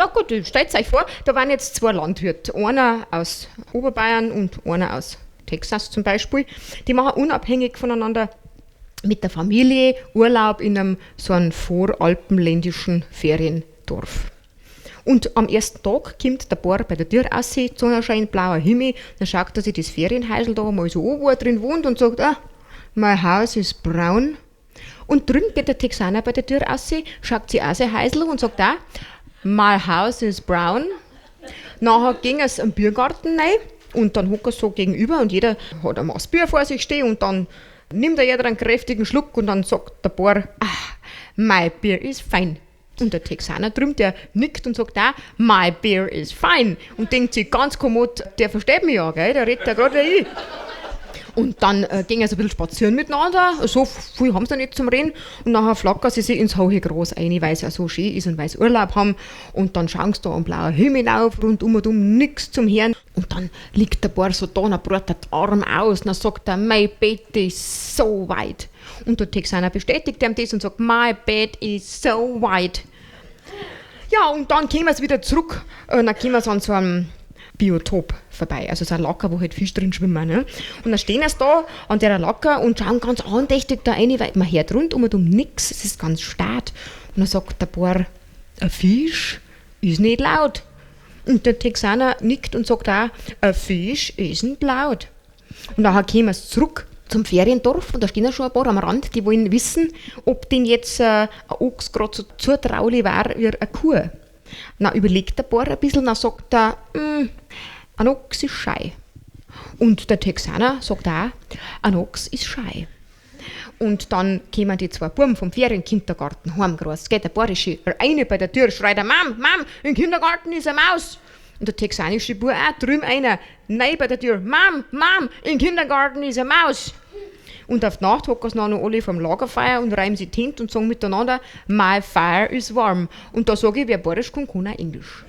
Ja gut, stellt euch vor, da waren jetzt zwei Landwirte, einer aus Oberbayern und einer aus Texas zum Beispiel. Die machen unabhängig voneinander mit der Familie Urlaub in einem so einem voralpenländischen Feriendorf. Und am ersten Tag kommt der Bauer bei der Tür raus, die Sonne scheint, blauer Himmel, dann schaut er sich das Ferienhäusl da mal so an, wo er drin wohnt, und sagt: „Ah, my house is brown.“ Und drüben geht der Texaner bei der Tür raus, schaut sich auch sein Häusl an und sagt auch: „My house is brown.“ Nachher ging es im Biergarten rein und dann hocken sie so gegenüber und jeder hat ein Maß Bier vor sich stehen und dann nimmt er jeder einen kräftigen Schluck und dann sagt der Bauer: „Ah, my beer is fine.“ Und der Texaner drüben, der nickt und sagt auch: „My beer is fine.“ Und denkt sich ganz kommod, der versteht mich ja, gell? Der redet ja gerade wie ich. Und dann gingen sie ein bisschen spazieren miteinander. So viel haben sie nicht zum Reden. Und nachher flackern sie sich ins hohe Gras ein, weil es ja so schön ist und weil sie Urlaub haben. Und dann schauen sie da am blauen Himmel auf, rundum und um, nichts zum Hören. Und dann liegt der Bauer so da, und breitet den Arm aus. Und dann sagt er: „My bed is so white.“ Und der Texaner bestätigt ihm das und sagt: „My bed is so white.“ Ja, und dann kommen sie wieder zurück. Und dann kommen sie an so einem Biotop vorbei. Also so ein Lacker, wo halt Fisch drin schwimmen. Ne? Und dann stehen sie da an der Lacker und schauen ganz andächtig da rein, weil man hört rundum und um nichts. Es ist ganz stad. Und dann sagt der Bauer: „Ein Fisch ist nicht laut.“ Und der Texaner nickt und sagt auch: „A fish isn't loud.“ Und nachher kommen sie zurück zum Feriendorf und da stehen ja schon ein paar am Rand, die wollen wissen, ob denn jetzt ein Ochs gerade so zutraulich war wie eine Kuh. Na, überlegt der Bauer ein bisschen, dann sagt er: „Ein Ochs ist schei.“ Und der Texaner sagt auch: „Ein Ochs ist schei.“ Und dann kommen die zwei Buben vom Ferienkindergarten heimgereist. Geht der Bayerische rein bei der Tür, schreit er: „Mom, Mom, im Kindergarten ist eine Maus.“ Und der texanische Bub auch drüben einer, nein bei der Tür: „Mom, Mom, im Kindergarten is a mouse.“ Und auf die Nacht hocken sie noch alle vom Lagerfeuer und reiben sich die Hände und sagen miteinander: „My fire is warm.“ Und da sage ich, wer Bayerisch kann, kann auch Englisch.